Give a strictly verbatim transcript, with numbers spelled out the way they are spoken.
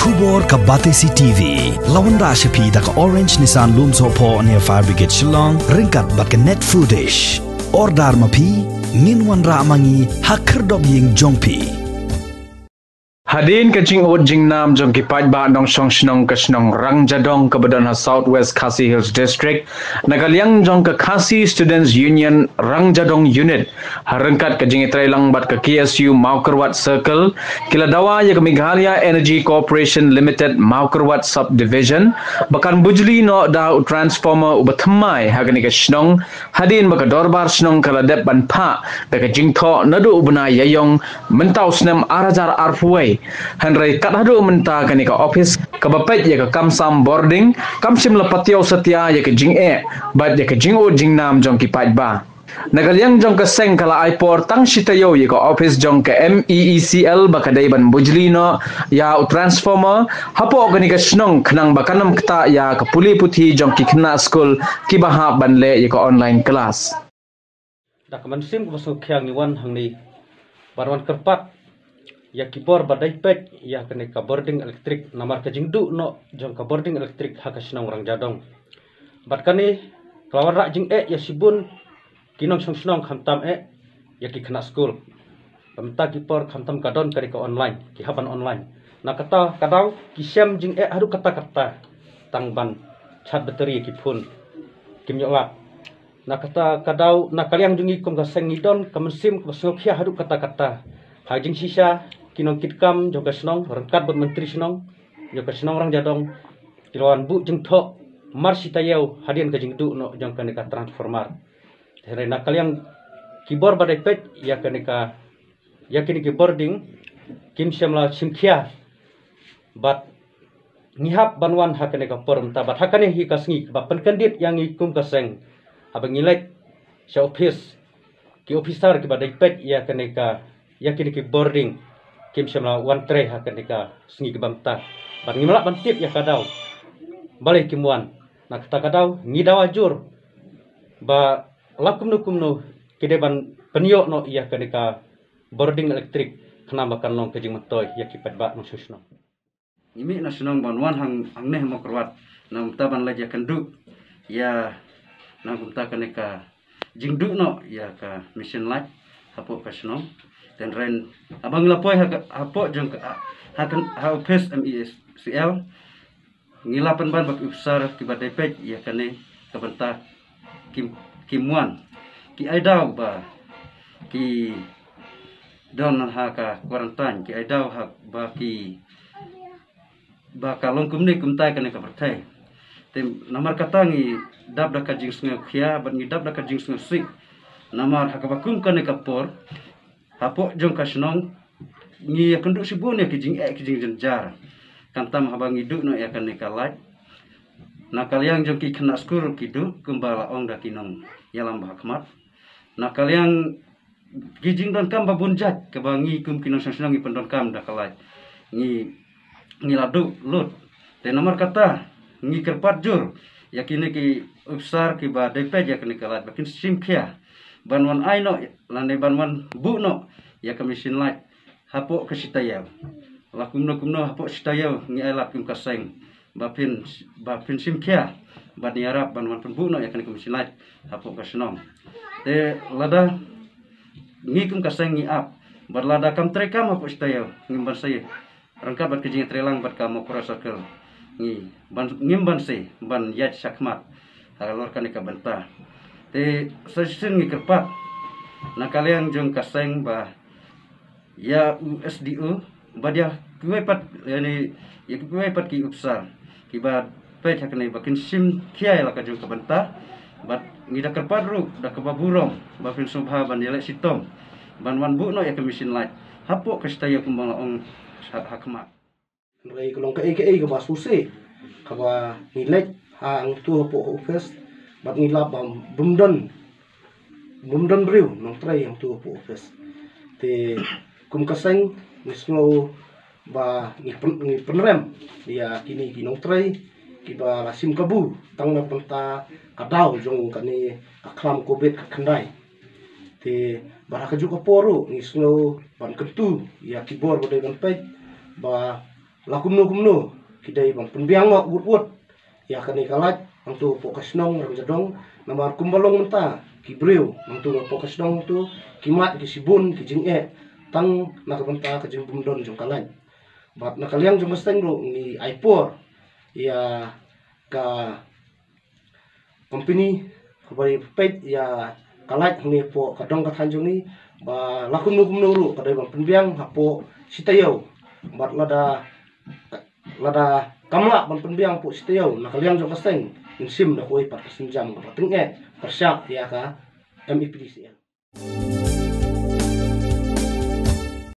Khubor ka Batesi T V. La wanrah sha phi da ka Orange Nissan Lumsohphoh near Fire Brigade Shillong, ryngkat bad ka Net Foodish. Order ma phi, ngin wanrah ma ngi ha khyrdop ïing jong phi. Hadien ka jingud jingnam jong ki paidbah nongshong shnong ka shnong Rangjadong kaba don ha South West Khasi Hills District, na ka liang jong ka Khasi Students Union Rangjadong Unit, ha ryngkat ka jingïatreilang bad ka K S U Mawkyrwat Circle, ki la dawa ïa ka Meghalaya Energy Corporation Limited Mawkyrwat Subdivision ba kan bujli noh da u transformer uba thymmai ha kane ka shnong, hadien ba ka dorbar shnong ka la dep ban phah da ka jingthoh naduh u bnai Ïaïong mynta u snem ar hajar arphew wei. Hynrei kat haduh mynta kane ka ophis kaba peit ïa ka kam sam bording kam shym la patiaw satia ïa ka jingeh bad ïa ka jingud jingnam jong ki paidbah. Na ka liang jong ka seng ka la ai por tang shi taïew ïa ka ophis jong ka M E E C L ba ka dei ban bujli noh ïa u transformer hapoh kane ka shnong khnang ba kan ym ktah ïa ka pule puthi jong ki khynnah skul kiba hap ban leh ïa ka online class. Da ka mynsiem kaba sngewkhia ngi wan hangne ban wan kyrpad ïa ki bor ba dei peit ïa kane ka bording elektrik, namar ka jingduh noh jong ka bording elektrik ha ka shnong Rangjadong. Bad kane ka la wanrah jingeh ïa shibun ki nongshong shnong, khamtam eh ïa ki khynnah skul. Ba mynta ki por khamtam ka don kane ka online, ki hap ban online. Na kata ka daw ki shem jingeh haduh katta katta, tang ban charge battery ïa ki phone kim ïoh lap. Na kata ka daw, na ka liang jong ngi kum ka seng ngi don ka mynsiem kaba sngewkhia haduh katta katta. Ha jingshisha ki nongkitkam jong ka shnong ryngkat bad myntri shnong jong ka shnong Rangjadong ki la wan buh jingthoh mar shi taïew hadien ka jingduh noh jong kane ka transformer. Hynrei na ka liang ki bor ba dei peit ïa kane ka, ïa kine ki bording kim shym la shim khia. Bad ngi hap ban wan ha kane ka por mynta, bad ha kane hi ka sngi ba pynkyndit ïa ngi kum ka seng, haba ngi leit sha ophis, ki ophisar kiba dei peit ïa kane ka, ïa kine ki bording kim shym la wan trei ha kane ka sngi kaba mynta. Bad ngim lah ban tip ïa ka daw balei kim wan. Na kata ka daw ngi dawa jur ba la kumno kumno ki dei ban pynïoh noh ïa kane ka bording elektrik khnang ba kan long ka jingmyntoi ïa ki paidbah nongshong shnong. Ngi mih na shnong ban wan hang, hangne ha Mawkyrwat, na kumta ban leit ïakynduh ïa, na kumta kane ka jingduh noh ïa ka machine light hapoh ka shnong. Hynrei haba ngi la poi ha ka, hapoh jong ka, ha ka, ha ophis M E E C L, ngi la pynban bad ki ophisar kiba dei peit ïa kane ka bynta, kim, kim wan. Ki ai daw ba ki don ha ka quarantine, ki ai daw ha ba ki, ba ka long kumne kumtai kane ka pyrthei. Te namar kata ngi dap da ka jingsngewkhia bad ngi dap da ka jingsngewsih. Namar ha kaba kum kane ka por, hapoh jong ka shnong ngi ïakynduh shibun ïa ki jingeh ki jingjynjar. Khamtam haba ngi duh noh ïa kane ka light, na ka liang jong ki khynnah skul ki duh kumba la ong da ki nongïalam ba ha khmat. Na ka liang ki jingdonkam ba bun jait kaba ngi kum ki nongshong shnong ngi pyndonkam da ka light, ngi, ngi la duh lut. Te namar kata ngi kyrpad jur ïa kine ki ophisar kiba dei peit ïa kane ka light ba kin shim khia ban wan ai noh lane ban wan buh noh ïa ka machine light hapoh ka shi taïew. La kumno kumno hapoh shi taïew ngi ai lad kum ka seng ba phin, ba phin shim khia ban ïarap ban wan pynbuh noh ïa kane ka machine light hapoh ka shnong. Te lada ngi kum ka seng ngi ap, bad lada kam treikam hapoh shi taïew, ngim banse, ryngkat bad ka jingtreilang bad ka Mawkyrwat Circle, ngi ban, ngim banse ban ïaid shakhmat halor kane ka bynta. Te sa shisien ngi kyrpad na ka liang jong ka seng ba ïa u S D O bad ïa kiwei pat, ïa ni, ïa kiwei pat ki ophisar kiba peit ha kane ba kin shim khia ïa la ka jong ka bynta. Bad ngi da kyrpad ruh da kaba burom ba phin sngewbha ban ïaleh shitom ban wan buh noh ïa ka machine light hapoh ka shi taïew kumba la ong ha, ha khmat. Hynrei ka long kaei kaei kaba sngewsih kaba ngi leit hangtu hapoh ophis bad ngi lap ba bym don, bym don briew nongtrei hangtu hapoh ophis. Te kum ka seng ngi sngew ba ngi pyn-, ngi pynrem ïa kine ki nongtrei kiba la shim kabu tang na bynta ka daw jong kane ka khlam covid khatkhyndai. Te bad ha kajuh ka por ruh ngi sngew ban kyntu ïa ki bor ba dei ban peit ba la kumno kumno ki dei ban pynbiang noh wut wut ïa kane ka light hangto hapoh ka shnong Rangjadong, namar kumba long mynta ki briew hangto hapoh ka shnong hangto ki mad ki shibun ki jingeh tang na ka bynta ka jingbymdon jong ka light. Bad na ka liang jong ka seng ruh ngi ai por ïa ka company kaba ïa peit ïa ka light hangne hapoh ka dong ka thaiñ jong ngi, ba la kumno kumno ruh ka dei ban pynbiang hapoh shi taïew. Bad lada lada kam lah ban pynbiang hapoh shi taïew, na ka liang jong ka seng ngin shim da kawei pat ka sienjam kaba tyngeh pyrshah ïa ka M E P D C L.